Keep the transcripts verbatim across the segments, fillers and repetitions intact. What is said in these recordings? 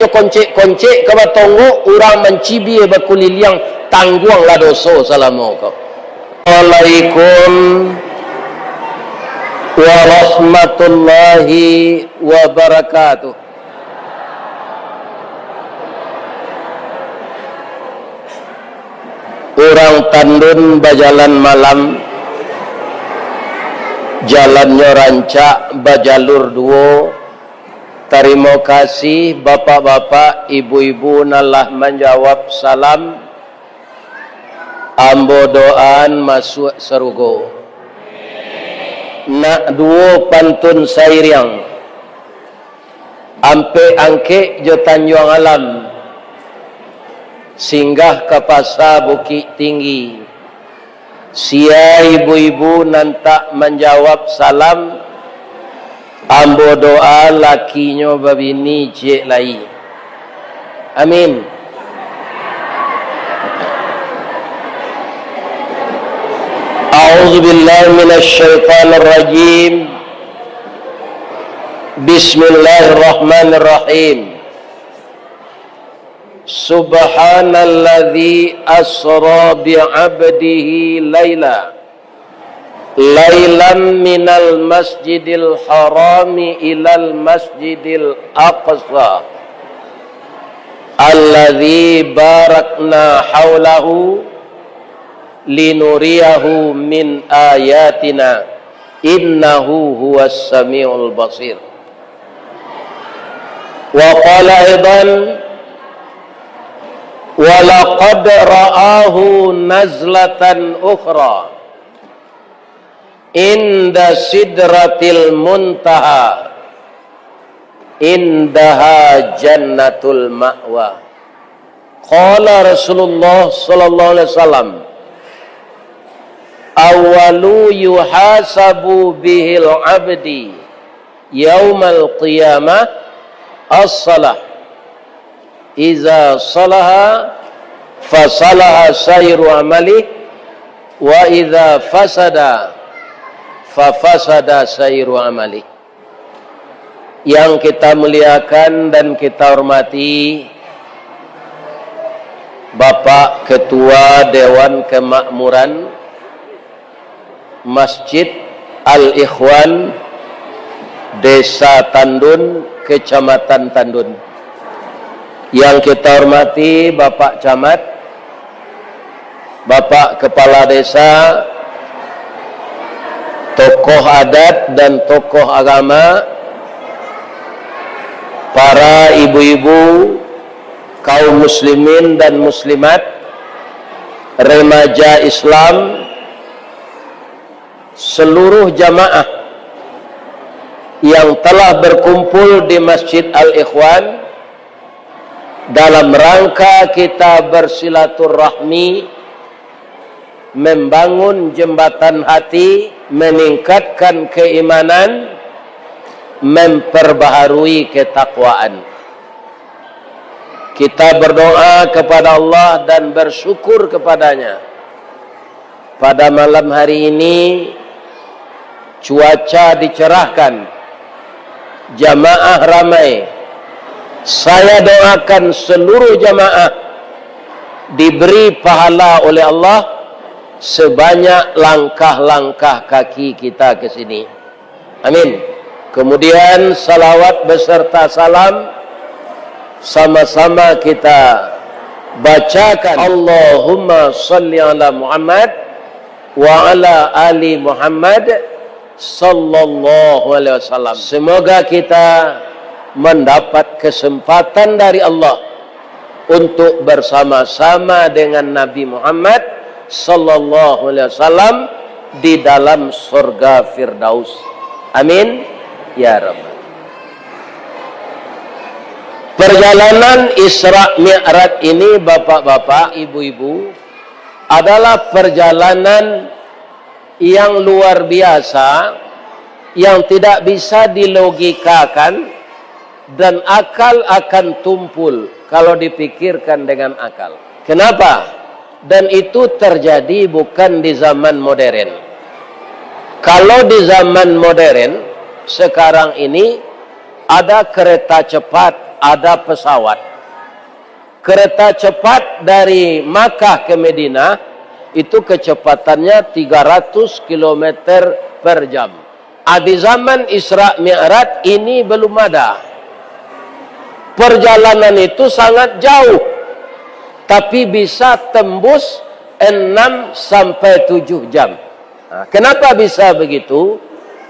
Koncek-koncek ka batonggok, urang mancibia bakuliliang, tangguanglah doso salamo ko. Waalaikum warahmatullahi wabarakatuh. Urang Tandun bajalan malam, jalannyo rancak, bajalur duo. Tarimo kasih, bapak-bapak, ibu-ibu nan lah manjawab salam. Ambo doaan masuak sarugo. Nak duo pantun sairiang. Ampek Angkek jo Tanjuang Alam, singgah ka Pasa Bukik Tinggi. Sia ibu-ibu nan tak manjawab salam, ambo doa lakinyo babini ciek lai. Amin. A'udzubillahi minasyaitonirrajim. Bismillahirrahmanirrahim. Subhanalladzi asra bi 'abdihi laila, lailam minal masjidil harami ilal masjidil aqsa, alladzi barakna haulahu linuriyahu min ayatina, innahu huwas samiul basir. Wa qala aidan, wa laqad ra'ahu nazlatan ukhra, inda sidratil muntaha, indaha jannatul ma'wa. Qala Rasulullah sallallahu alaihi wasallam, "Awwalu yuhasabu bihil abdi yaumal qiyamah as-salah. Iza salaha, fasalaha sairu amalih, wa iza fasada, fafasada sairu amalih." Yang kita muliakan dan kita hormati, Bapak Ketua Dewan Kemakmuran Masjid Al-Ikhwan, Desa Tandun, Kecamatan Tandun. Yang kita hormati Bapak Camat, Bapak Kepala Desa, tokoh adat dan tokoh agama, para ibu-ibu, kaum muslimin dan muslimat, remaja Islam, seluruh jamaah yang telah berkumpul di Masjid Al-Ikhwan, dalam rangka kita bersilaturahmi, membangun jembatan hati, meningkatkan keimanan, memperbaharui ketakwaan. Kita berdoa kepada Allah dan bersyukur kepada-Nya. Pada malam hari ini, cuaca dicerahkan, jamaah ramai. Saya doakan seluruh jamaah diberi pahala oleh Allah sebanyak langkah-langkah kaki kita ke sini. Amin. Kemudian, salawat beserta salam sama-sama kita bacakan. Allahumma salli ala Muhammad wa ala ali Muhammad sallallahu alaihi wasallam. Semoga kita mendapat kesempatan dari Allah untuk bersama-sama dengan Nabi Muhammad sallallahu alaihi wasallam di dalam surga Firdaus. Amin ya rabbal. Perjalanan Isra Mi'raj ini, bapak-bapak, ibu-ibu, adalah perjalanan yang luar biasa, yang tidak bisa dilogikakan, dan akal akan tumpul kalau dipikirkan dengan akal. Kenapa? Dan itu terjadi bukan di zaman modern. Kalau di zaman modern, sekarang ini ada kereta cepat, Ada pesawat. Kereta cepat dari Makkah ke Madinah, itu kecepatannya tiga ratus kilometer per jam. Ah, di zaman Isra Mi'raj ini belum ada. Perjalanan itu sangat jauh, tapi bisa tembus enam sampai tujuh jam. Nah, kenapa bisa begitu?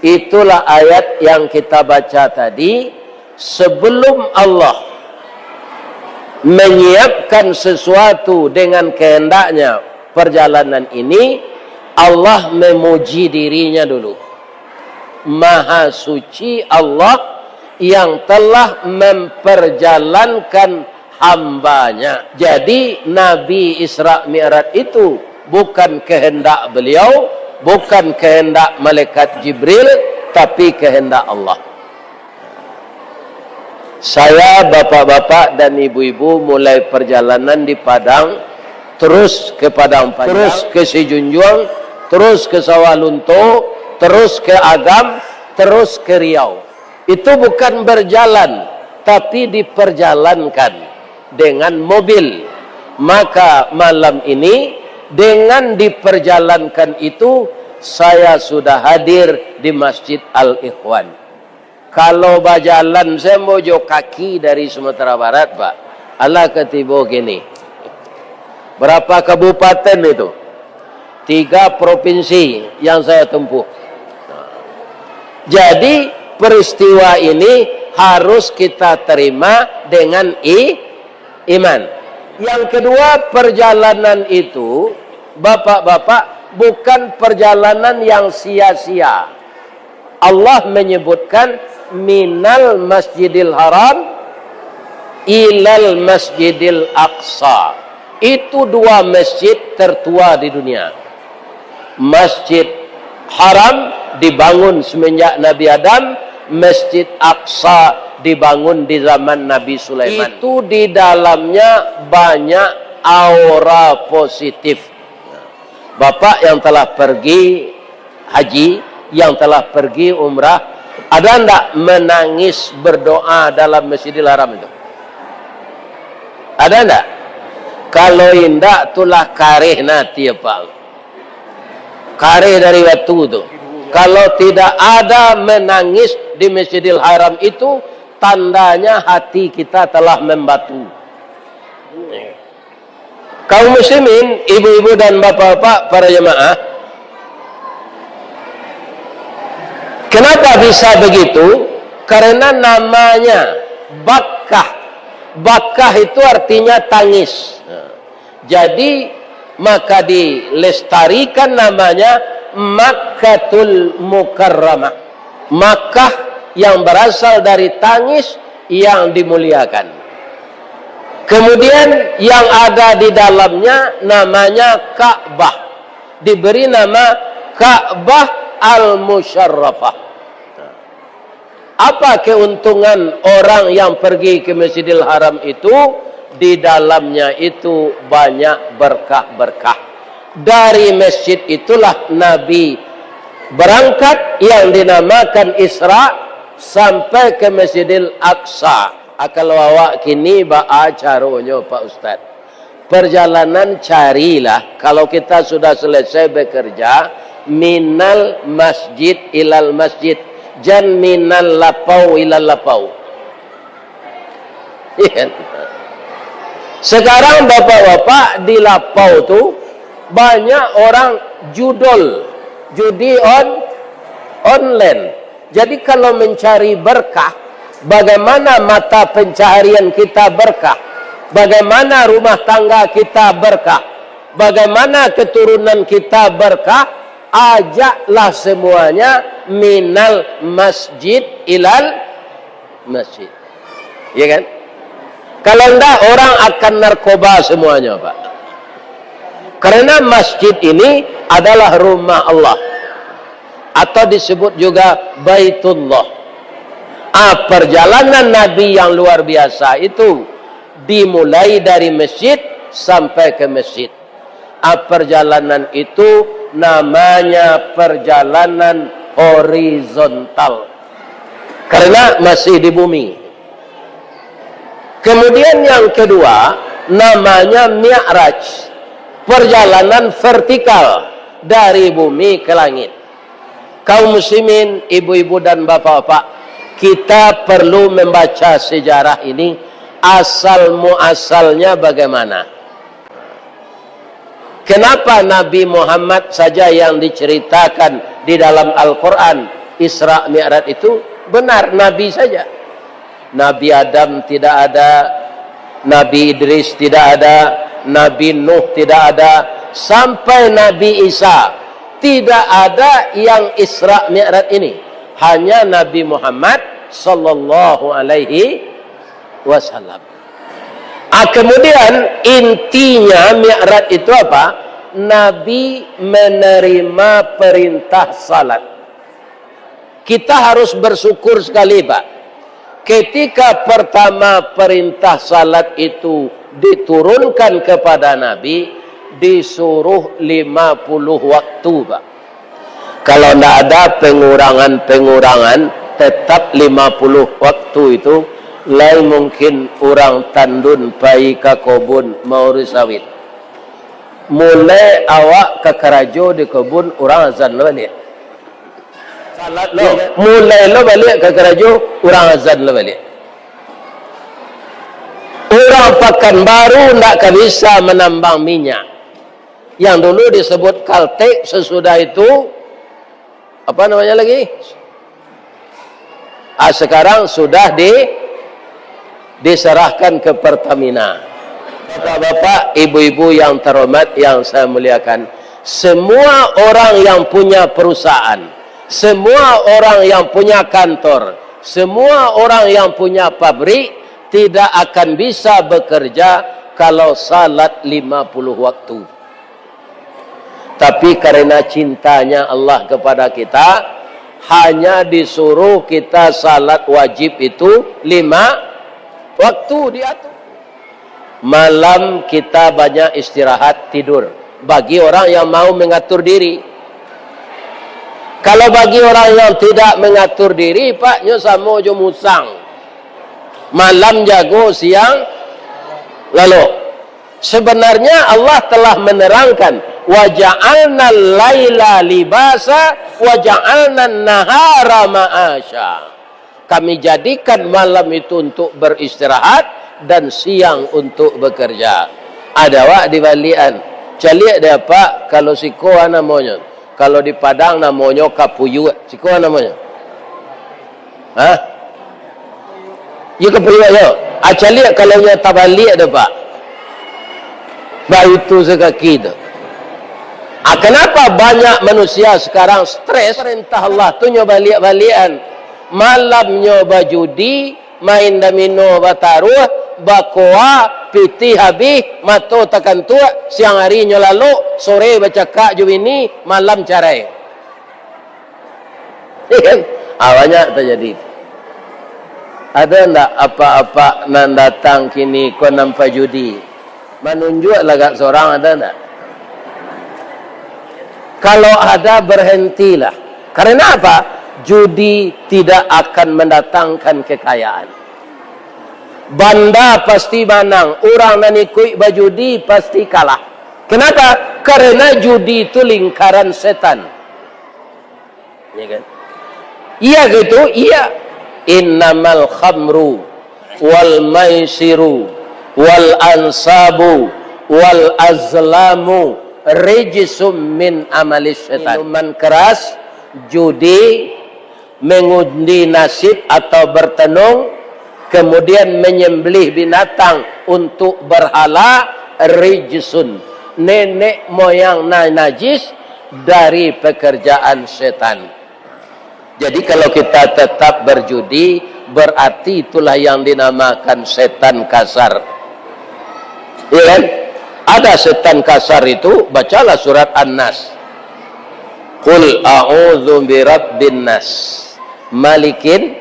Itulah ayat yang kita baca tadi, sebelum Allah menyiapkan sesuatu dengan kehendaknya, perjalanan ini, Allah memuji dirinya dulu. Maha suci Allah yang telah memperjalankan hambanya. Jadi, Nabi Isra Mi'raj itu bukan kehendak beliau, bukan kehendak malaikat Jibril, tapi kehendak Allah. Saya, bapak-bapak dan ibu-ibu, mulai perjalanan di Padang, terus ke Padang Panjang, terus ke Sijunjuang, terus ke Sawah Lunto, terus ke Agam, terus ke Riau. Itu bukan berjalan, tapi diperjalankan dengan mobil. Maka malam ini, dengan diperjalankan itu, saya sudah hadir di Masjid Al-Ikhwan. Kalau bajalan sajo jo kaki dari Sumatera Barat, Pak, alah ka tibo kini. Berapa kabupaten itu? Tiga provinsi yang saya tempuh. Jadi, peristiwa ini harus kita terima dengan i-, iman. Yang kedua, perjalanan itu, bapak-bapak, bukan perjalanan yang sia-sia. Allah menyebutkan, "Minal Masjidil Haram ilal Masjidil Aqsa." Itu dua masjid tertua di dunia. Masjid Haram dibangun semenjak Nabi Adam, Masjid Aqsa dibangun di zaman Nabi Sulaiman. Itu di dalamnya banyak aura positif. Bapak yang telah pergi haji, yang telah pergi umrah, ada ndak menangis berdoa dalam Masjidil Haram itu? Ada ndak? Kalau indak, tulah kareh nati, Pak. Kareh dari batu tu. Kalau tidak ada menangis di Masjidil Haram itu, tandanya hati kita telah membatu. Kaum muslimin, ibu-ibu dan bapak-bapak, para jemaah, kenapa bisa begitu? Karena namanya Bakkah. Bakkah itu artinya tangis. Jadi, maka dilestarikan namanya Makkatul Mukarramah. Makkah yang berasal dari tangis yang dimuliakan. Kemudian, yang ada di dalamnya namanya Ka'bah. Diberi nama Ka'bah Al-Musyarrafah. Apa keuntungan orang yang pergi ke Masjidil Haram itu? Di dalamnya itu banyak berkah-berkah. Dari masjid itulah Nabi berangkat yang dinamakan Isra sampai ke Masjidil Aqsa. Ah, kalau awak kini, baa caronyo, Pak Ustaz? Perjalanan carilah, kalau kita sudah selesai bekerja, minal masjid ilal masjid, jan minal lapau ilal lapau. Iya. Sekarang bapak-bapak di lapau tu banyak orang judol, judi on-, online. Jadi, kalau mencari berkah, bagaimana mata pencaharian kita berkah, bagaimana rumah tangga kita berkah, bagaimana keturunan kita berkah, ajaklah semuanya minal masjid ilal masjid. Ya kan? Kalau enggak, orang akan narkoba semuanya, Pak. Karena masjid ini adalah rumah Allah, atau disebut juga Baitullah. Ah, perjalanan Nabi yang luar biasa itu dimulai dari masjid sampai ke masjid. Ah, perjalanan itu namanya perjalanan horizontal. Karena masih di bumi. Kemudian yang kedua, namanya Mi'raj, perjalanan vertikal dari bumi ke langit. Kaum muslimin, ibu-ibu dan bapak-bapak, kita perlu membaca sejarah ini, asal muasalnya bagaimana. Kenapa Nabi Muhammad saja yang diceritakan di dalam Al-Quran, Isra Mi'raj itu? Benar, Nabi saja. Nabi Adam tidak ada, Nabi Idris tidak ada, Nabi Nuh tidak ada, sampai Nabi Isa tidak ada yang Isra Mi'raj ini. Hanya Nabi Muhammad sallallahu alaihi wasallam. Ah, kemudian intinya Mi'raj itu apa? Nabi menerima perintah salat. Kita harus bersyukur sekali, Pak. Ketika pertama perintah salat itu diturunkan kepada Nabi, disuruh lima puluh waktu, Pak. Kalau ndak ada pengurangan-pengurangan, tetap lima puluh waktu itu, lai mungkin urang tandun pai ka kobun maurus sawit. Mulai awak ka karajo di kobun, urang azan lah baliak. Salat lo, mulai lo baliak ka karajo, urang azan lah baliak. Urang Pakanbaru ndak ka bisa manambang minyak. Yang dulu disebut Kaltek, sesudah itu, apa namanya lagi? Ah, sekarang sudah di, diserahkan ke Pertamina. Bapak-bapak, ibu-ibu yang terhormat, yang saya muliakan, semua orang yang punya perusahaan, semua orang yang punya kantor, semua orang yang punya pabrik tidak akan bisa bekerja kalau salat lima puluh waktu. Tapi karena cintanya Allah kepada kita, hanya disuruh kita salat wajib itu lima waktu diatur. Malam kita banyak istirahat, tidur. Bagi orang yang mau mengatur diri. Kalau bagi orang yang tidak mengatur diri, Pak, nyo samo jo musang. Malam jago, siang lalok. Sebenarnya Allah telah menerangkan, "Wa ja'alnal laila libasa, wa ja'alnan nahara ma'asya." Kami jadikan malam itu untuk beristirahat dan siang untuk bekerja. Ada awak dibaliakan. Caliak dek apak, kalau siko namonyo. Kalau di Padang namonyo kapuyuak. Siko namonyo. Hah? Iyo kapuyuak yo. Ah, caliak kalau nyo tabaliak dek apak. Baitu sakaki tu. Ah, kenapa banyak manusia sekarang stres? Perintah Allah tu nyo baliak-baliakan. Malamnyo bajudi, main domino bataruah, bakoa, pitih habih, mato takantuak, siang arinyo lalok, sore bacakak jo bini, malam carai. Kan? Ah, banyak tajadi. Ada ndak apak-apak nan datang kini ko nan pajudi? Manunjuak lagak sorang, ada ndak? Kalau ada, berhentilah. Karena apa? Judi tidak akan mendatangkan kekayaan. Banda pasti manang, urang nan ikuik bajudi pasti kalah. Kenapa? Karena judi itu lingkaran setan. Ya kan? Iya gitu, iya. "Innamal khamru wal maisiru wal ansabu wal azlamu rijsum min amalis setan." Minuman keras, judi, mengundi nasib atau bertenung, kemudian menyembelih binatang untuk berhala, rijsun, nenek moyang na-, najis, dari pekerjaan setan. Jadi, kalau kita tetap berjudi, berarti itulah yang dinamakan setan kasar. Iya kan? Ada setan kasar itu, bacalah surat An-Nas. "Qul a'udzu birabbin nas, malikin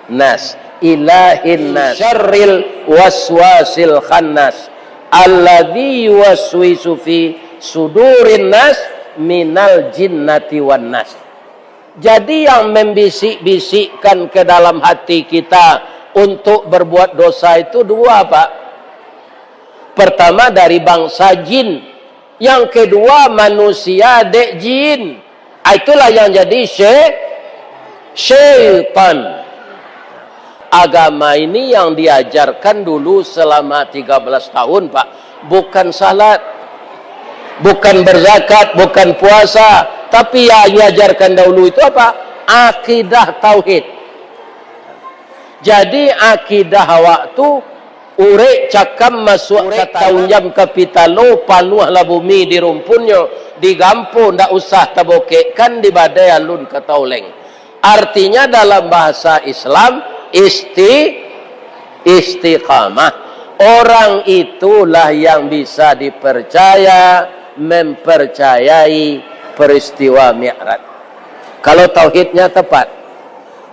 nas, ilahin nas, syarril waswasil khannas, alladzi yuwaswisu fi sudurin nas, minal jinnati wan nas." Jadi, yang membisik-bisikkan ke dalam hati kita untuk berbuat dosa itu dua, Pak. Pertama dari bangsa jin, yang kedua manusia dek jin. Ah, itulah yang jadi sy-, syaitan. Agama ini yang diajarkan dulu selama tiga belas tahun, Pak. Bukan salat, bukan berzakat, bukan puasa, tapi yang diajarkan dahulu itu apa? Akidah tauhid. Jadi akidah awak tu, urek cakam masuak ka taunjam ka pitalo, panuahlah bumi di rumpunnyo, digampo ndak usah tabokekkan, di badai alun ka tauleng. Artinya dalam bahasa Islam, isti-, istiqamah. Orang itulah yang bisa dipercaya, mempercayai peristiwa Mi'raj. Kalau tauhidnya tepat.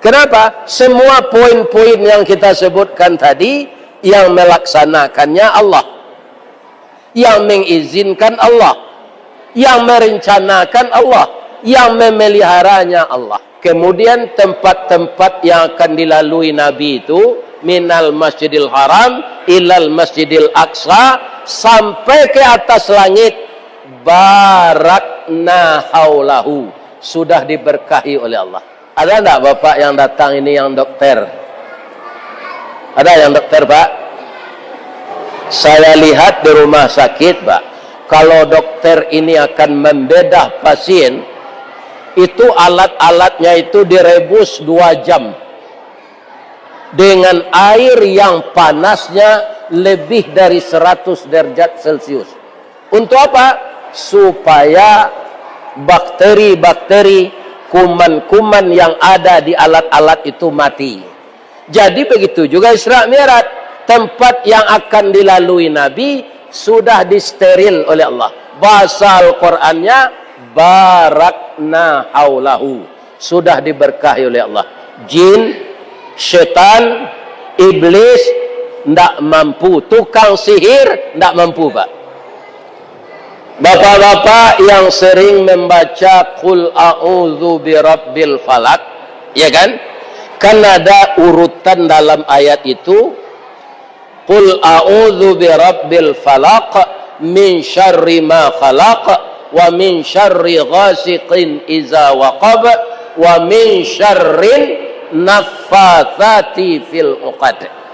Kenapa? Semua poin-poin yang kita sebutkan tadi, yang melaksanakannya Allah, yang mengizinkan Allah, yang merencanakan Allah, yang memeliharanya Allah. Kemudian tempat-tempat yang akan dilalui Nabi itu, minal Masjidil Haram ilal Masjidil Aqsa, sampai ke atas langit, barakna haulahu, sudah diberkahi oleh Allah. Ada ndak bapak yang datang ini yang dokter? Ada yang dokter, Pak? Saya lihat di rumah sakit, Pak, kalau dokter ini akan membedah pasien, itu alat-alatnya itu direbus dua jam dengan air yang panasnya lebih dari seratus derajat Celcius. Untuk apa? Supaya bakteri-bakteri, kuman-kuman yang ada di alat-alat itu mati. Jadi begitu juga Isra Mi'raj, tempat yang akan dilalui Nabi sudah disteril oleh Allah. Bahasa Al-Qur'annya, barakna haulahu, sudah diberkahi oleh Allah. Jin, setan, iblis ndak mampu, tukang sihir ndak mampu, Pak. Bapak-bapak yang sering membaca Qul a'udzu birabbil falaq, ya kan? Kan ada urutan dalam ayat itu, Qul a'udzu birabbil falaq, min syarri ma khalaq, wa min syarri ghasiqin iza waqab, wa min syarrin naffatsati fil uqad.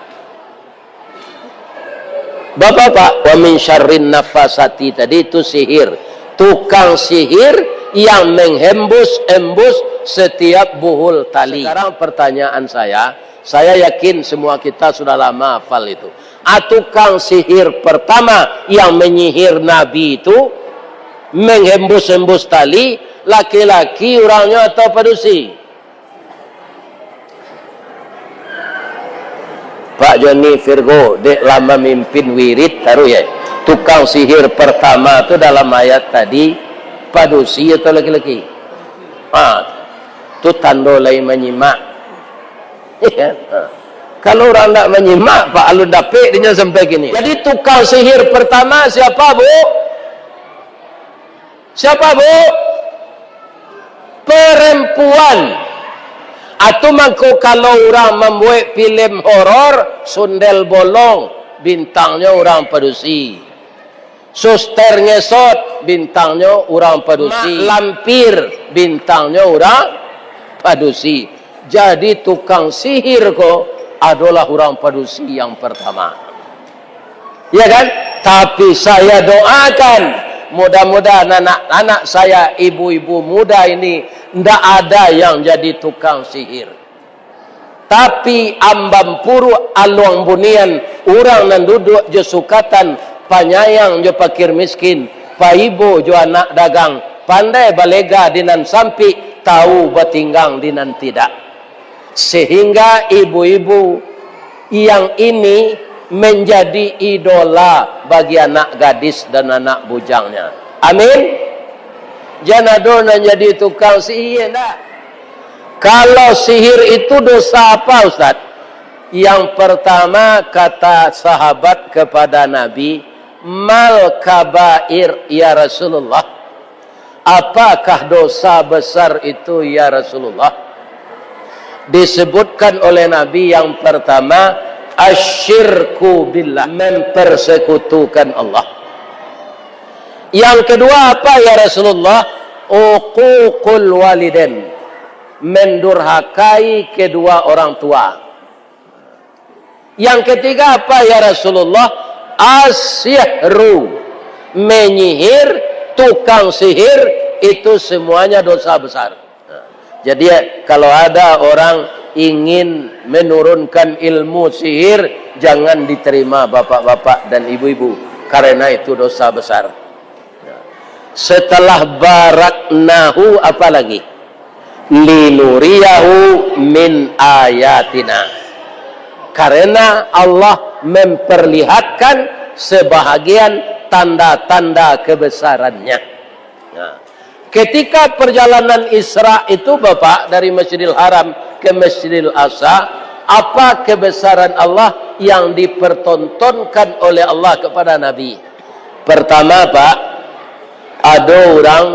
Bapak-bapak, wa min syarrin nafasati tadi itu sihir. Tukang sihir yang menghembus-embus setiap buhul tali. Sekarang pertanyaan saya, saya yakin semua kita sudah lama hafal itu. Ah, tukang sihir pertama yang menyihir Nabi itu, menghembus-embus tali, laki-laki orangnya atau padusi? Pak Joni Virgo, dek lah mamimpin wirid taruih, ya. Tukang sihir pertama tu dalam ayat tadi, padusi atau laki-laki? Ha, tu tando lai manyimak. Iya. Ha. Kalau urang ndak manyimak, Pak, alun dapek dinyo sampai kini. Jadi tukang sihir pertama siapa, Bu? Siapa, Bu? Perempuan. Atau mangko kalau urang mambuek filem horor, Sundel Bolong, bintangnyo urang padusi. Suster Ngesot, bintangnyo urang padusi. Mak Lampir, bintangnyo urang padusi. Jadi tukang sihir ko adolah urang padusi yang pertama. Ya kan? Tapi saya doakan, mudah-mudahan anak-anak saya, ibu-ibu muda ini, ndak ada yang jadi tukang sihir. Tapi ambam puruk aluang bunian, urang nan duduak jo sukatan, panyayang jo pakir miskin, paibo jo anak dagang, pandai balega di nan sampik, tahu batinggang di nan tidak. Sehingga ibu-ibu yang ini menjadi idola bagi anak gadis dan anak bujangnya. Amin. Jan ado nan jadi tukang sihir, ndak? Kalau sihir itu dosa apa, Ustaz? Yang pertama, kata sahabat kepada Nabi, "Mal kabair, ya Rasulullah?" Apakah dosa besar itu, ya Rasulullah? Disebutkan oleh Nabi yang pertama, asyirku billah, mempersekutukan Allah. Yang kedua apa, ya Rasulullah? Uququl walidain, mendurhakai kedua orang tua. Yang ketiga apa, ya Rasulullah? Asihru, menyihir, tukang sihir, itu semuanya dosa besar. Jadi, kalau ada orang ingin menurunkan ilmu sihir, jangan diterima, bapak-bapak dan ibu-ibu, karena itu dosa besar. Setelah baraknahu, apa lagi? Linuriyahu min ayatina. Karena Allah memperlihatkan sebahagian tanda-tanda kebesarannya. Nah, ketika perjalanan Isra itu, Bapak, dari Masjidil Haram ke Masjidil Aqsa, apa kebesaran Allah yang dipertontonkan oleh Allah kepada Nabi? Pertama, Pak, ado urang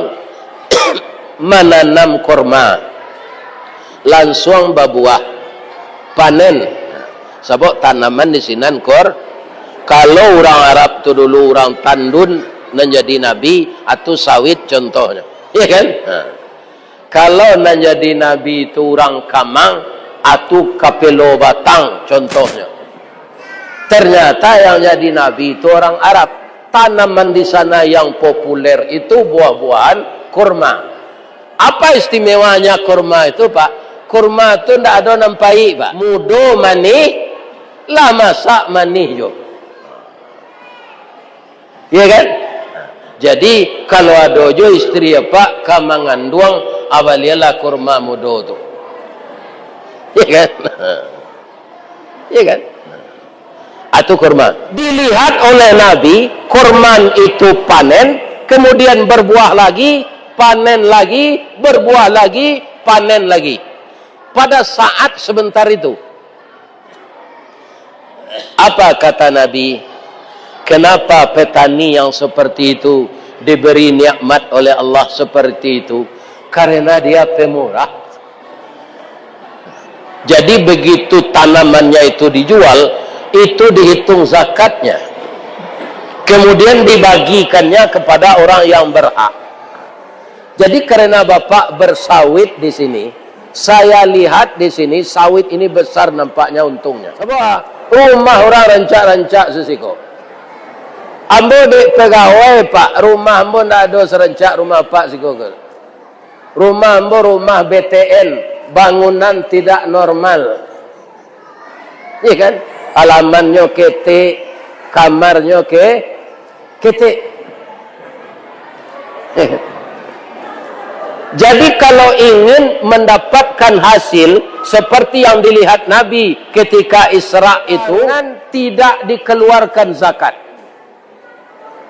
mananam korma, lansuang babuah, panen. Sabab tanaman di sinan kor-, kalau urang Arab tu dulu, urang Tandun, nan jadi nabi, atu sawit contohnyo. Iya kan? Ha. Kalau nan jadi nabi tu urang Kamang, atu kapelo batang contohnyo. Ternyata yang jadi nabi itu orang Arab. Tanaman di sana yang populer itu buah-buahan kurma. Apa istimewanya kurma itu, Pak? Kurma tu ndak ado nan paik, Pak. Mudo manih, lah masak manih jo. Iya kan? Jadi, kalau ado jo istri, Pak, ka manganduang, abalianlah kurma mudo tu. Iya kan? Iya kan? Atu kurma. Dilihat oleh Nabi, kurma itu panen, kemudian berbuah lagi, panen lagi, berbuah lagi, panen lagi. Pada saat sebentar itu, apa kata Nabi? Kenapa petani yang seperti itu diberi nikmat oleh Allah seperti itu? Karena dia pemurah. Jadi, begitu tanamannya itu dijual, itu dihitung zakatnya. Kemudian dibagikannya kepada orang yang berhak. Jadi, karena Bapak bersawit di sini, saya lihat di sini sawit ini besar nampaknya untungnya. Sabab rumah urang rancak-rancak sasiko. Ambo dek pegawai, Pak, rumah ambo ndak ado sarancak rumah Apak siko ko. Rumah ambo rumah B T N, bangunan tidak normal. Iya kan? Alamannyo ketek, kamarnyo ke-, ketek. Jadi, kalau ingin mendapatkan hasil seperti yang dilihat Nabi ketika Isra itu, jangan tidak dikeluarkan zakat.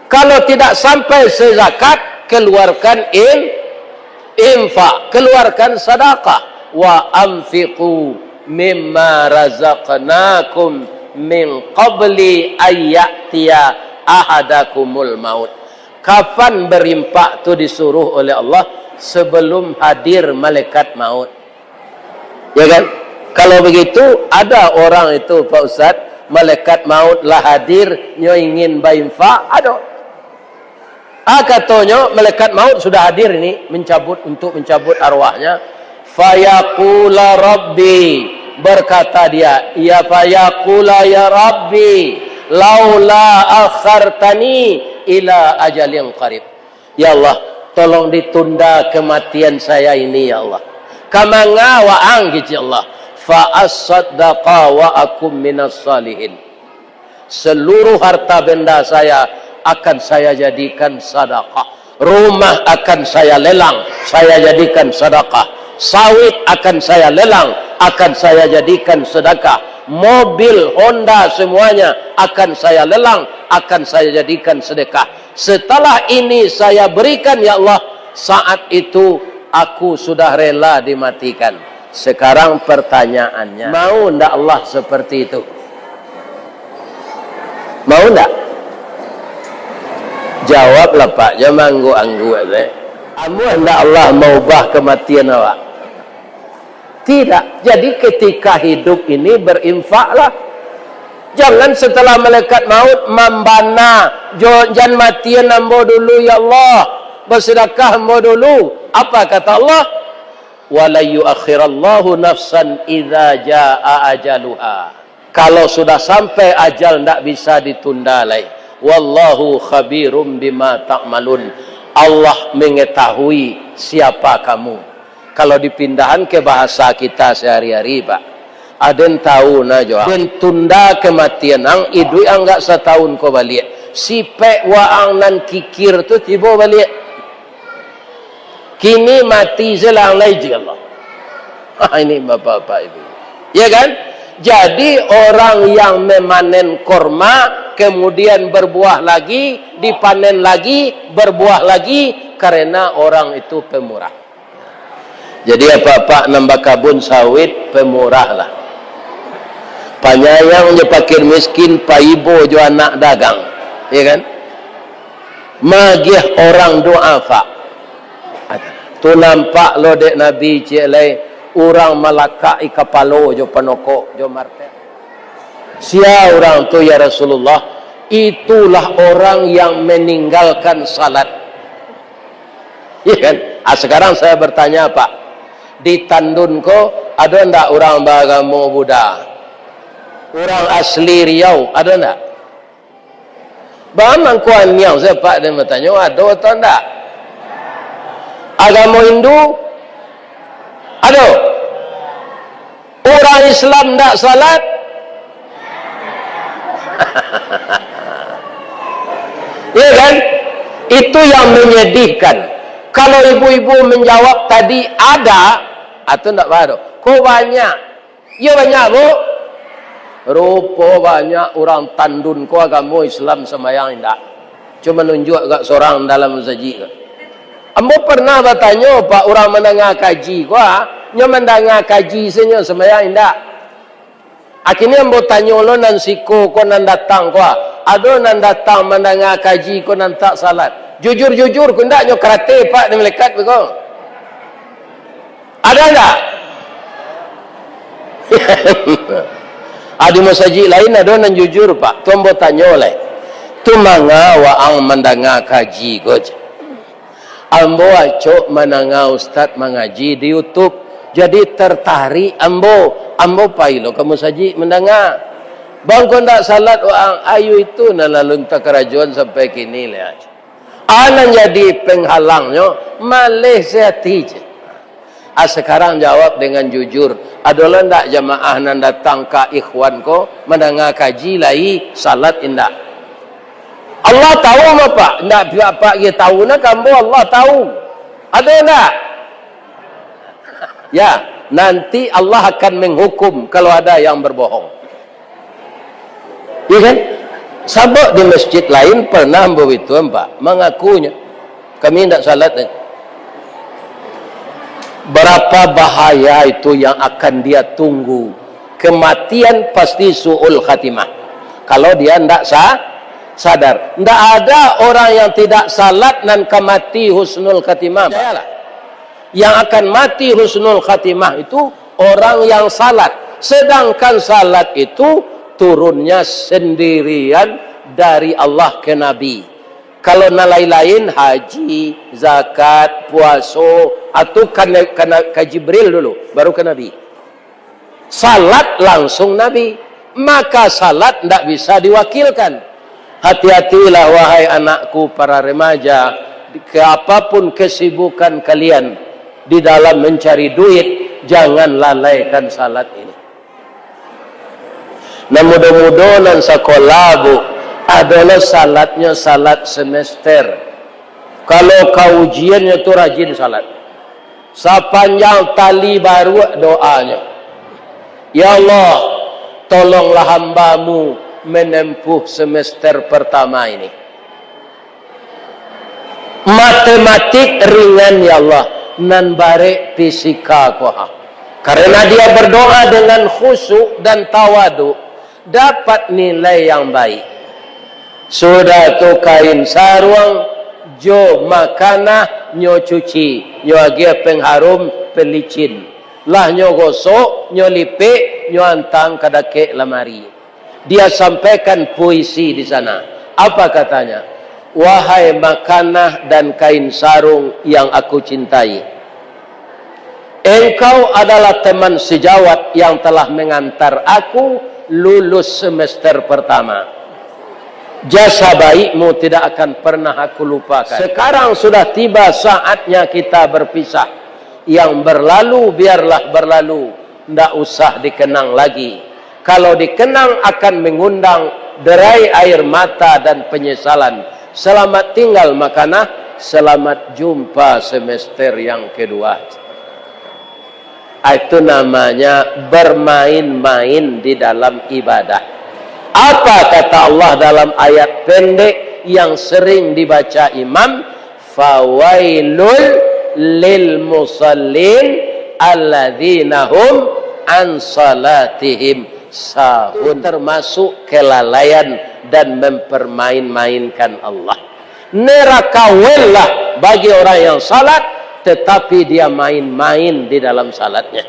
Kalau tidak sampai sezakat, keluarkan in-, infak, keluarkan sadakah. Wa anfiqu mimma razaqnakum min qabli ayya'tiya ahadakumul maut. Kapan berinfak tu disuruh oleh Allah? Sebelum hadir malaikat maut. Ya kan? Kalau begitu, ada orang itu, Pak Ustaz, malaikat maut lah hadir, nyo ingin bainfak, ado. Ah, katonyo, malaikat maut sudah hadir ini, mencabut, untuk mencabut arwahnya. Fayaqula Rabbi, berkata dia, ya, fayaqula ya Rabbi, laula akhartani ila ajalin qarib. Ya Allah, tolong ditunda kematian saya ini, ya Allah. Ka manga waang, kecek Allah. Fa asaddaqa wa akum minas salihin. Seluruh harta benda saya akan saya jadikan sadakah. Rumah akan saya lelang, saya jadikan sadakah. Sawit akan saya lelang, akan saya jadikan sedekah. Mobil Honda semuanya akan saya lelang, akan saya jadikan sedekah. Setelah ini saya berikan, ya Allah, saat itu aku sudah rela dimatikan. Sekarang pertanyaannya, mau ndak Allah seperti itu? Mau ndak? Jawablah, Pak, jangan angguk-angguk saja. Amuah ndak Allah maubah kematian awak? Tidak. Jadi ketika hidup ini berinfaklah. Jangan setelah malaikat maut mambana, "Jo, jan matian ambo dulu, ya Allah. Basedekah ambo dulu." Apa kata Allah? "Wa la yuakhirallahu nafsan idza jaa ajaluha." Kalau sudah sampai ajal, ndak bisa ditunda lai. "Wallahu khabirum bima ta'malun." Allah mengetahui siapa kamu. Kalau dipindahan ke bahasa kita sehari-hari, Pak, aden tahu na jo. Den tunda kematian ang, iduik ang gak satahun ko baliak. Sipek waang nan kikir tu tibo baliak. Kini mati selang lai, ya Allah. Ha, ini bapak-bapak ibu. Ya kan? Jadi orang yang memanen korma, kemudian berbuah lagi, dipanen lagi, berbuah lagi, karena orang itu pemurah. Jadi apak-apak nan bakabun sawit, pemurahlah. Panyayang jo pakir miskin, paibo jo anak dagang. Ya kan? Magiah orang duafa. Tu nampak lo dek Nabi ciek lai, urang malakak i kapalo jo panokok, jo martek. Sia urang tu, ya Rasulullah? Itulah orang yang meninggalkan salat. Iya kan? Ah, sekarang saya bertanya, Pak. Di Tandun ko, ada ndak urang baagamo Buddha? Urang asli Riau, ada ndak? Bamangko aniang sapak den batanyo, ado atau ndak? Agamo Hindu? Ado? Urang Islam ndak salat? Iya kan? Itu yang menyedihkan. Kalau ibu-ibu menjawab tadi ada, atau ndak ado? Ko banyak. Iyo banyak, Bu. Rupo banyak urang Tandun ko agamo Islam, sambayang indak. Cuma nunjuak agak sorang dalam masajik ko. Ambo pernah batanyo, Pak, urang mandanga kaji ko, ah, nyo mandanga kaji se nyo, sambayang indak. Akhirnyo ambo tanyo lo nan siko ko nan datang ko, ah, ado nan datang mandanga kaji ko nan tak salat. Jujur-jujur ko indak nyo karate, Pak, di malaikat ko. Ada ndak? Ah, di masajik lain ado nan jujur, Pak. Tu ambo tanyo lai. Tu manga waang mandanga kaji ko, jar. Ambo acok mandanga ustaz mangaji di YouTube. Jadi tertarik ambo. Ambo pai lo ka masajik mandanga. Bang ko ndak salat waang, ayo itu nan lalu takarajoan sampai kini lai. Ah, nan jadi penghalangnyo, maleh se ati je. Ah, sekarang jawab dengan jujur, ado lo ndak jamaah nan datang ka Ikhwan ko, mandanga kaji lai, salat indak? Allah tahu, Bapak, ndak Bapak ge tahu na, ka ambo Allah tahu. Ado ndak? Ya, nanti Allah akan menghukum kalau ada yang berbohong. Iya kan? Sabab di masjid lain pernah baitu, Pak, mangakunyo, "Kami indak salat." Berapa bahaya itu yang akan dia tunggu. Kematian pasti su'ul khatimah. Kalau dia ndak sa-, sadar. Ndak ada orang yang tidak salat nan ka mati husnul khatimah, Pak. Percayalah. Yang akan mati husnul khatimah itu orang yang salat. Sedangkan salat itu turunnya sendirian dari Allah ke Nabi. Kalau nan lain-lain, haji, zakat, puaso, atau ka, ka, ka Jibril dulu, baru ka Nabi. Salat langsung Nabi, maka salat ndak bisa diwakilkan. Hati-hatilah, wahai anakku, para remaja, ke apapun kesibukan kalian di dalam mencari duit, jangan lalaikan salat ini. Nan mudo-mudo nan sakola, Bu, ado lo salatnyo salat semester. Kalau ka ujiannyo tu rajin salat. Sapanjang tali baruak doanyo, "Ya Allah, tolonglah hamba-Mu menempuh semester pertama ini." Matematik ringan, ya Allah, nan barek fisika ko ha. Karena dia berdoa dengan khusyuk dan tawadu, dapat nilai yang baik. Sudah tu kain saruang jo makanah nyo cuci, nyo agiah pengharum pelicin. Lah nyo gosok, nyo lipek, nyo antang ka dakek lamari. Dia sampaikan puisi di sana. Apa katanya? "Wahai makanah dan kain sarung yang aku cintai, engkau adalah teman sejawat yang telah mengantar aku lulus semester pertama. Jasa baikmu tidak akan pernah aku lupakan. Sekarang sudah tiba saatnya kita berpisah. Yang berlalu biarlah berlalu, ndak usah dikenang lagi. Kalau dikenang akan mengundang derai air mata dan penyesalan. Selamat tinggal makanah, selamat jumpa semester yang kedua." Itu namanya bermain-main di dalam ibadah. Apa kata Allah dalam ayat pendek yang sering dibaca imam? "Fawailul lil musallin alladzina hum an salatihim sahun." Termasuk kelalaian dan mempermain-mainkan Allah. Neraka welah bagi orang yang salat, tetapi dia main-main di dalam salatnya.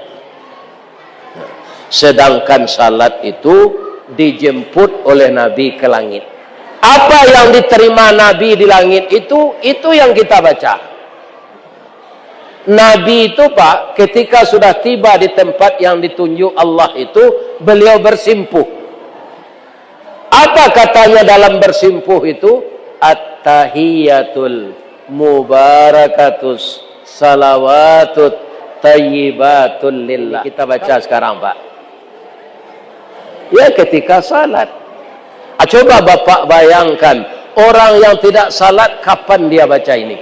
Sedangkan salat itu dijemput oleh Nabi ke langit. Apa yang diterima Nabi di langit itu, itu yang kita baca. Nabi itu, Pak, ketika sudah tiba di tempat yang ditunjuk Allah itu, beliau bersimpuh. Apa katanya dalam bersimpuh itu? "At-tahiyatul mubarakatus salawatut tayyibatul lillah." Kita baca sekarang, Pak. Ya, ketika salat. Ah, coba Bapak bayangkan, orang yang tidak salat, kapan dia baca ini?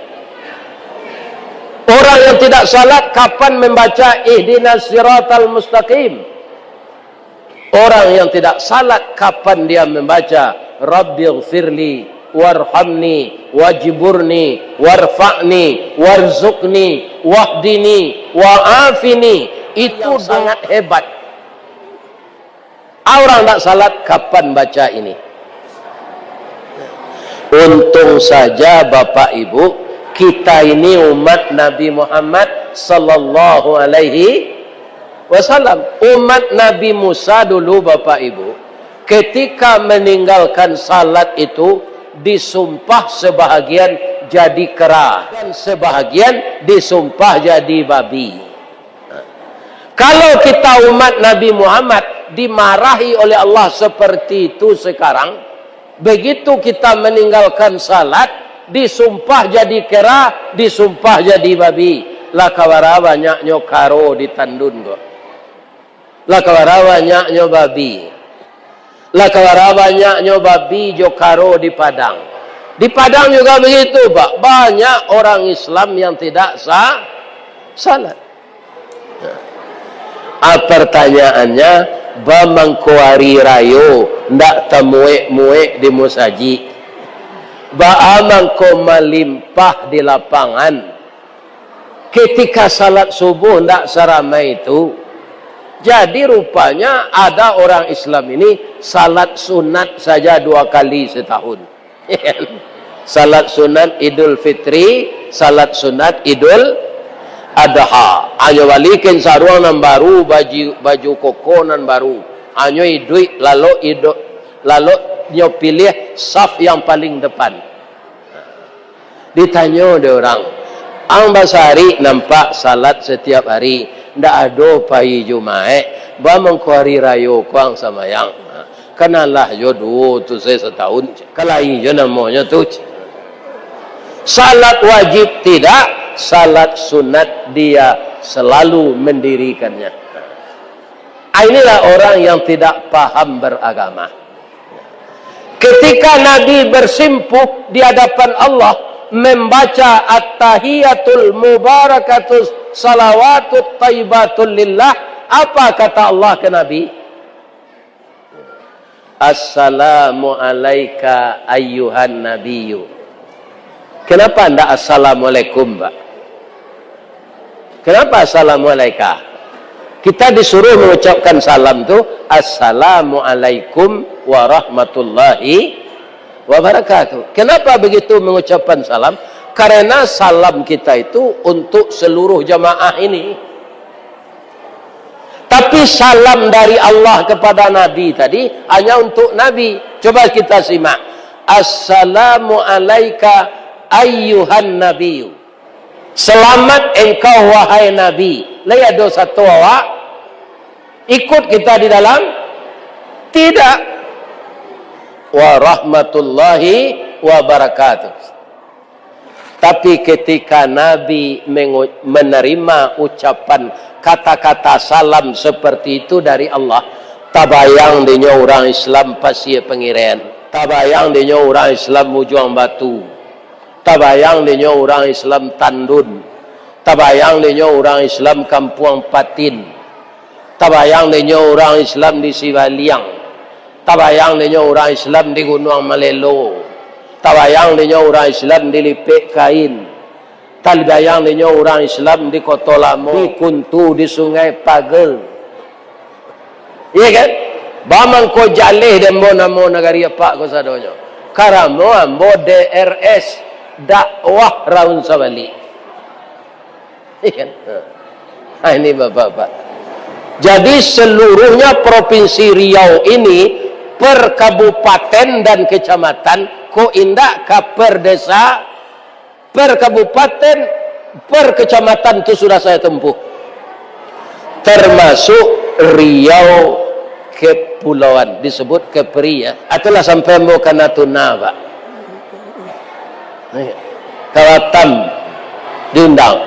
Orang yang tidak salat, kapan membaca "Ihdinas siratal mustaqim"? Orang yang tidak salat, kapan dia membaca "Rabbighfirli warhamni wajburni warfa'ni warzuqni wahdini wa'afini"? Itu sangat hebat. Orang tak salat, kapan baca ini? Untung saja, Bapak Ibu, kita ini umat Nabi Muhammad sallallahu alaihi wasallam. Umat Nabi Musa dulu, Bapak Ibu, ketika meninggalkan salat itu, disumpah sebahagian jadi kera, dan sebahagian disumpah jadi babi. Kalau kita umat Nabi Muhammad dimarahi oleh Allah seperti itu sekarang, begitu kita meninggalkan salat, disumpah jadi kera, disumpah jadi babi. Lah ka bara banyaknyo karo di Tandun ko. Lah ka bara banyaknyo babi. Lah ka bara banyaknyo babi jo karo di Padang. Di Padang juga begitu, Pak. Banyak orang Islam yang tidak sa-, salat. Ah, pertanyaannya, ba mangko ari rayo ndak tamuek-muek di musajik? Baa mangko malimpah di lapangan? Ketika salat subuh ndak saramai itu. Jadi rupanya ada orang Islam ini salat sunat saja dua kali setahun. Salat sunat Idul Fitri, salat sunat Idul Adha. Hanyo bali kain saruang nan baru, baju, baju koko nan baru. Hanyo iduik, lalok iduik, lalok nyo pilih saf yang paling depan. Ditanyo dek urang, "Ang basahari nampak salat satiap hari, ndak ado pai Jumaik, ba mangko hari rayo ko ang sambayang?" "Kan alah jo duo tu se satahun, kan lai jo namonyo tu." Salat wajib tidak, salat sunat dia selalu mendirikannya. Inilah orang yang tidak paham beragama. Ketika Nabi bersimpuh di hadapan Allah, membaca "At-tahiyatul mubarakatus salawatut tayyibatul lillah", apa kata Allah ke Nabi? "Assalamu alaika ayyuhan nabiyyu." Kenapa ndak "Assalamualaikum", Pak? Kenapa "Assalamualaika"? Kita disuruh mengucapkan salam tu, "Assalamualaikum warahmatullahi wabarakatuh." Kenapa begitu mengucapkan salam? Karena salam kita itu untuk seluruh jamaah ini. Tapi salam dari Allah kepada Nabi tadi hanya untuk Nabi. Coba kita simak. "Assalamu alaika ayyuhan nabiyyu." Selamat engkau, wahai Nabi. Lai ado sato awak ikut kita di dalam? Tidak. "Warahmatullahi wabarakatuh." Tapi ketika Nabi mengu-, menerima ucapan kata-kata salam seperti itu dari Allah, tabayang dinyo urang Islam Pasie Pengiren, tabayang dinyo urang Islam Bujuang Batu, tabayang dinyo urang Islam Tandun, tabayang dinyo urang Islam Kampuang Patin, tabayang dinyo urang Islam di Sibaliang, tabayang dinyo urang Islam di Gunuang Malelo, tabayang dinyo urang Islam di Lipek Kain, tabayang dinyo urang Islam di Koto Lamo, di Kuntu, di Sungai Paga. Iya kan? Baa mangko jaleh di ambo namo nagari apak ko sadonyo. Karano ambo D R S, dakwah raun sabalik. Iya kan? Ha. Ha, ini bapak-bapak. Jadi seluruhnya Provinsi Riau ini, per kabupaten dan kecamatan, kok indak ka per desa, per kabupaten, per kecamatan tu sudah saya tempuh. Termasuk Riau Kepulauan, disebut Kepri, ya. Itulah sampai ambo ka Natuna, Pak. Ka Batam diundang.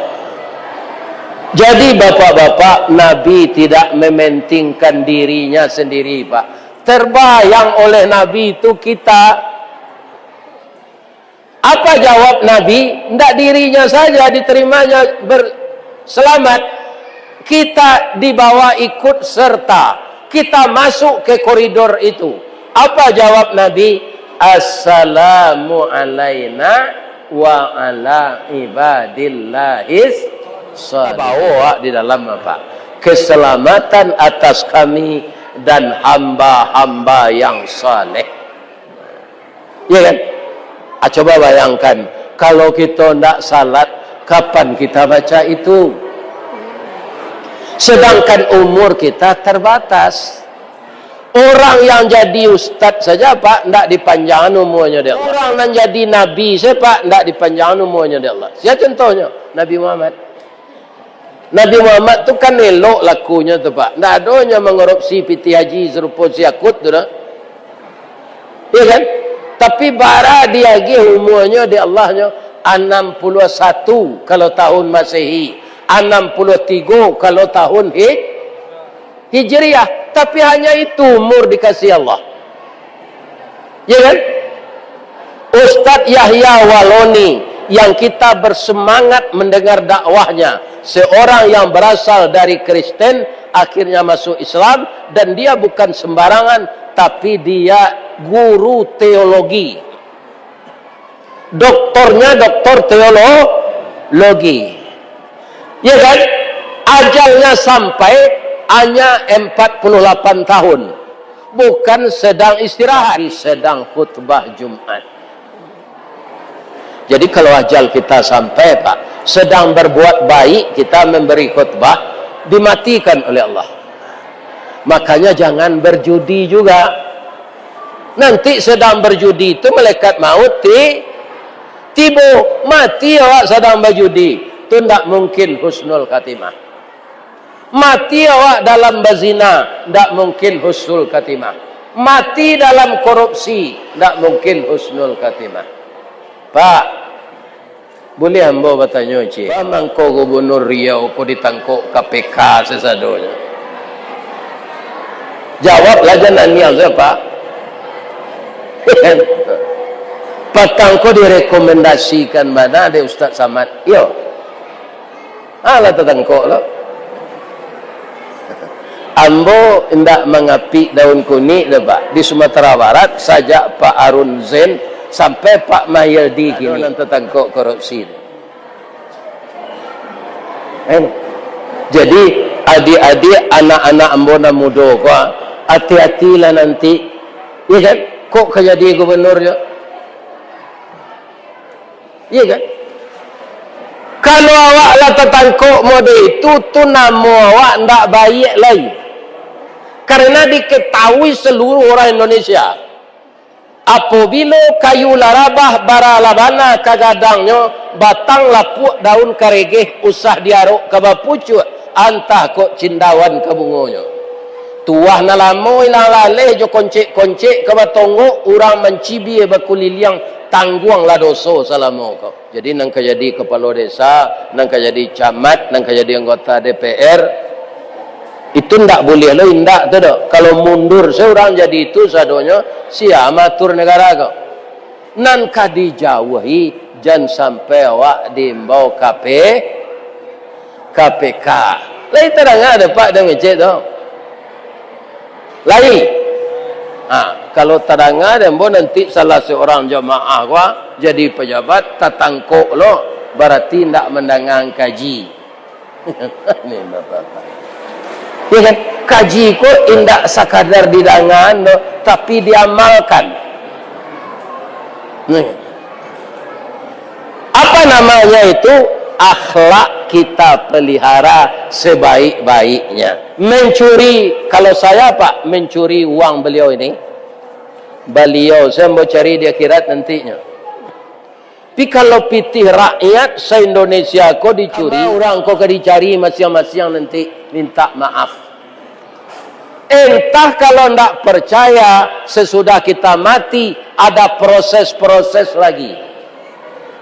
Jadi, bapak-bapak, Nabi tidak mementingkan dirinya sendiri, Pak. Terbayang oleh Nabi itu kita. Apa jawab Nabi? Ndak dirinya saja diterimanya ber-, selamat. Kita dibawa ikut serta. Kita masuk ke koridor itu. Apa jawab Nabi? "Assalamu alaina wa ala ibadillahis shalih." Bawa di dalam apa? "Keselamatan atas kami dan hamba-hamba yang saleh." Iya kan? Ah, coba bayangkan, kalau kita ndak salat, kapan kita baca itu? Sedangkan umur kita terbatas. Orang yang jadi ustaz saja, Pak, ndak dipanjangkan umurnya dek Allah. Orang yang jadi nabi saja, Pak, ndak dipanjangkan umurnya dek Allah. Sia contohnya? Nabi Muhammad. Nabi Muhammad tu kan elok lakunyo tu, Pak. Ndak ado nyo mangorupsi pitih haji sarupo si Akut tu doh. Iya kan? Tapi bara diagiah umurnyo dek Allah nyo, anam puluah satu kalau tahun Masehi, anam puluah tigo kalau tahun Hij-, Hijriah. Tapi hanya itu umur dikasih Allah. Ya kan? Ustadz Yahya Waloni yang kita bersemangat mendengar dakwahnya, seorang yang berasal dari Kristen, akhirnya masuk Islam, dan dia bukan sembarangan, tapi dia guru teologi. Doktornya doktor teologi. Ya kan? Ajalnya sampai hanya empat puluh delapan tahun. Bukan sedang istirahat, sedang khutbah Jumat. Jadi, kalau ajal kita sampai, Pak, sedang berbuat baik, kita memberi khutbah, dimatikan oleh Allah. Makanya, jangan berjudi juga. Nanti sedang berjudi tu, malaikat maut ti-, tibo. Mati awak sedang berjudi, tu ndak mungkin husnul khatimah. Mati awak dalam bazina, ndak mungkin husnul khatimah. Mati dalam korupsi, ndak mungkin husnul khatimah. Pak, buliah ambo batanyo ciek? Baa mangko Gubernur Riau ko ditangkok K P K sasadonyo? Jawablah, jan naniang sajo, Pak. Patang ko direkomendasikan bana dek Ustaz Samad. Iyo. Alah tatangkok lo. Ambo indak mangapik daun kunik doh, Pak. Di Sumatera Barat, sajak Pak Arun Zain sampai Pak Mahyeldi kini, nan tatangkok korupsi. Eh, jadi, adik-adik, anak-anak ambo nan mudo ko, ati-atilah nanti. Iya kan? Kok ka jadi gubernur jo? Iya kan? Kalau awak lah tatangkok mode itu, tu namo awak ndak baiak lai. Karena diketahui seluruh orang Indonesia, apabilo kayu lah rabah, bara lah bana ka gadangnyo, batang lapuak, daun karegeh, usah diarok ka bapucuak, antah kok cindawan ka bungonyo. Tuah nan lamo ilang laleh jo koncek-koncek ka batonggok, urang mancibia bakuliliang, tangguanglah doso salamo ko. Jadi, nan ka jadi kapalo desa, nan ka jadi camat, nan ka jadi anggota D P R, itu ndak buliah lo indak tu doh. Kalau mundur se urang jadi itu sadonyo, sia maatur negara ko? Nan ka dijauahi, jan sampai awak diimbau K P, K P K. Lai tadanga dek Pak dek mecek tu? Lai. Ha, kalau tadanga dek ambo nanti salah seorang jamaah ko jadi pejabat, tatangkok lo, barati ndak mandanga kaji. Ni bapak-bapak. Ya kan? Kaji ko indak sakadar didangaan doh, tapi diamalkan. Nih. Apa namanya itu? Akhlak kita pelihara sebaik-baiknya. Mencuri, kalau saya, Pak, mencuri uang beliau ini, beliau saya mau cari di akhirat nantinya. Tapi kalau pitih rakyat se-Indonesia ko dicuri, urang ko ka dicari masiang-masiang nanti minta maaf. Entah kalau ndak percaya, sesudah kita mati, ada proses-proses lagi.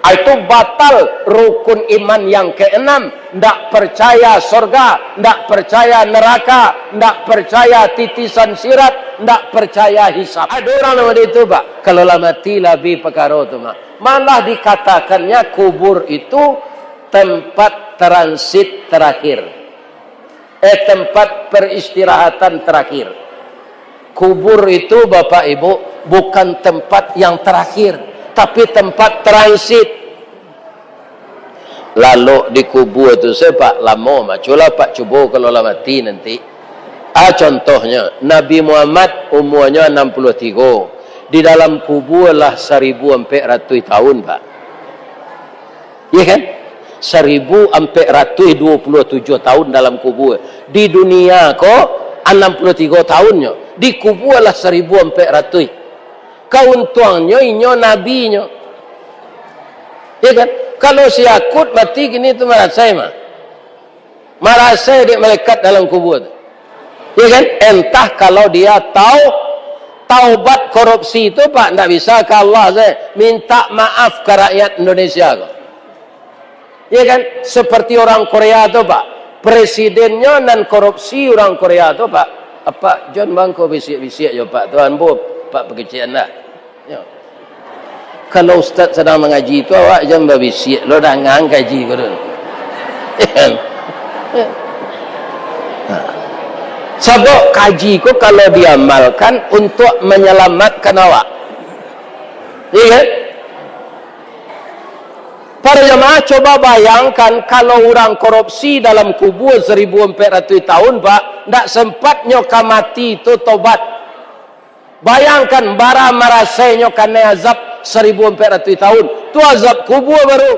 Ah, itu batal rukun iman yang keenam, ndak percaya sorga, ndak percaya neraka, ndak percaya titisan sirat, ndak percaya hisab. Ada orang nama dia itu, Pak, kalau lah mati, lah abih pakaro tu mah. Malah dikatakannya kubur itu tempat transit terakhir. Eh, tempat peristirahatan terakhir. Kubur itu, Bapak Ibu, bukan tempat yang terakhir, tapi tempat transit. Lalok di kubur tu, se Pak, lamo mah. Cubolah Pak cubo kalau lah mati nanti. Ah, contohnya, Nabi Muhammad umuanyo anam puluah tigo. Di dalam kubur lah saribu ampek ratuih tahun, Pak. Iya kan? Saribu ampek ratuih duo puluah tujuah tahun dalam kubur. Di dunia ko anam puluah tigo tahunnyo. Di kubur lah saribu ampek ratuih. Kauntuangnyo inyo nabinyo. Iya kan? Kalau si Akut mati kini tu marasai mah. Marasai dek malaikat dalam kubur tu. Ya kan? Entah kalau dia tau-, taubat korupsi tu, Pak, ndak bisa ka Allah saja. Minta maaf ka rakyat Indonesia ko. Ya kan? Seperti orang Korea tu, Pak. Presidennyo nan korupsi orang Korea tu, Pak. Apak jan mangko bisiak-bisiak jo Pak tu, ambo Pak pakecek anda. Yo. Kalau ustaz sadang mangaji tu, awak jan babisiak lo, dangaan kaji ko dulu. Ha. Sabab kaji ko kalau diamalkan untuk menyelamatkan awak. Iya kan? Para jamaah, coba bayangkan kalau urang korupsi dalam kubur saribu ampek ratuih tahun, Pak, ndak sempatnyo ka mati tu tobat. Bayangkan, bara marasainyo kanai azab saribu ampek ratuih tahun. Tu azab kubur baru.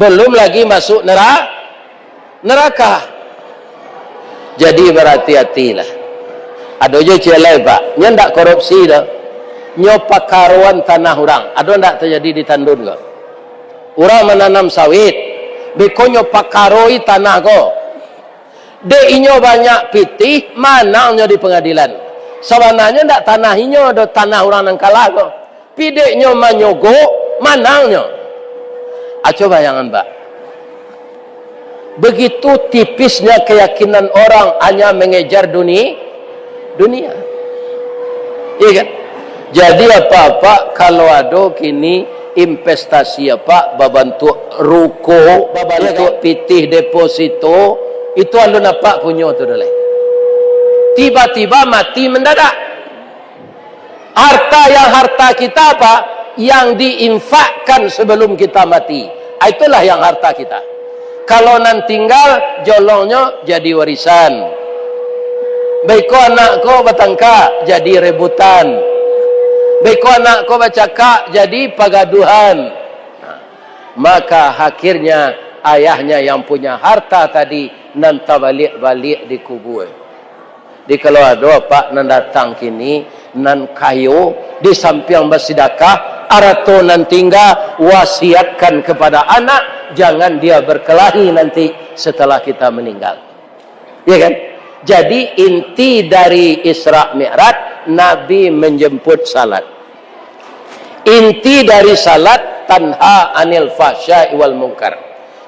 Belum lagi masuk nera-, neraka. Jadi, berhati-hatilah. Ado jo ciek lai, Pak. Nyo ndak korupsi doh. Nyo pakaroan tanah urang. Ado ndak tajadi di Tandun ko? Urang mananam sawit. Beko nyo pakaroi tanah ko. Dek inyo banyak pitih, manang nyo di pangadilan. Sabananyo ndak tanah inyo doh, tanah urang nan kalah ko. Pi dek nyo manyogok, manang nyo. Aco bayangan, Pak. Begitu tipisnya keyakinan orang hanya mengejar duni-, dunia. Iya kan? Jadi, apak-apak, kalau ado kini investasi apak babantuak ruko, babantuak pitih deposito, itu alun apak punyo tu doh lai. Tiba-tiba mati mendadak. Harta yang harta kita apa? Yang diinfakkan sebelum kita mati. Ah, itulah yang harta kita. Kalau nan tinggal, jolongnyo jadi warisan. Beko anak ko batangka, jadi rebutan. Beko anak ko bacakak, jadi pagaduhan. Maka akhirnya Ayahnya yang punya harta tadi nan tabaliak-baliak dikubua. Jadi kalau ado apak nan datang kini, nan kayo, di sampiang basidakah, arato nan tingga, wasiatkan kepada anak, jangan dia berkelahi nanti setelah kita meninggal. Ya kan? Jadi inti dari Isra Mi'raj, Nabi menjemput salat. Inti dari salat, tanha anil fahsya'i wal mungkar.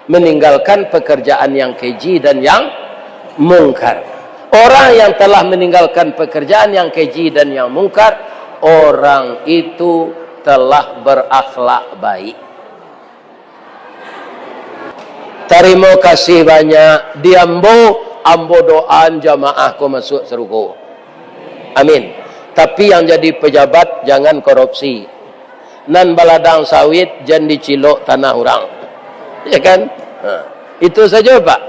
Meninggalkan pekerjaan yang keji dan yang mungkar. Orang yang telah meninggalkan pekerjaan yang keji dan yang mungkar, orang itu telah berakhlak baik. Tarimo kasih banyak. Di ambo, ambo doaan jamaah ko masuak sarugo. Amin. Tapi yang jadi pejabat, jangan korupsi. Nan baladang sawit, jan dicilok tanah urang. Ya kan? Ha. Itu saja, Pak.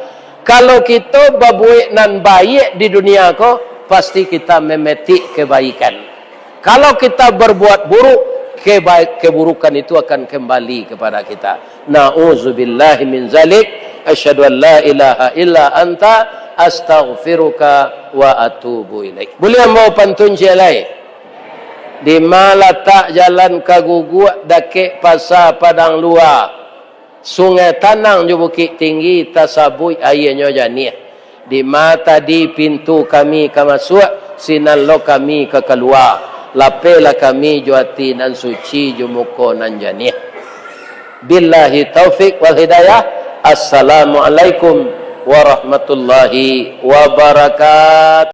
Kalau kita babuek nan baik di dunia ko, pasti kita memetik kebaikan. Kalau kita berbuat buruk, keba-, keburukan itu akan kembali kepada kita. Na'udzubillahi min zalik. Asyhadu an la ilaha illa anta, astaghfiruka wa atubu ilaik. Buliah ambo pantun ciek lai? Di ma latak jalan ka Guguak, dakek Pasa Padang Lua, Sungai Tanang jo Bukik Tinggi, tasabuik aianyo janiah. Di ma tadi pintu kami ka masuak, sinan lo kami ka kalua. Lapehlah kami jo ati nan suci, jo muko nan janiah. Billahi taufik wal hidayah. Assalamualaikum warahmatullahi wabarakatuh.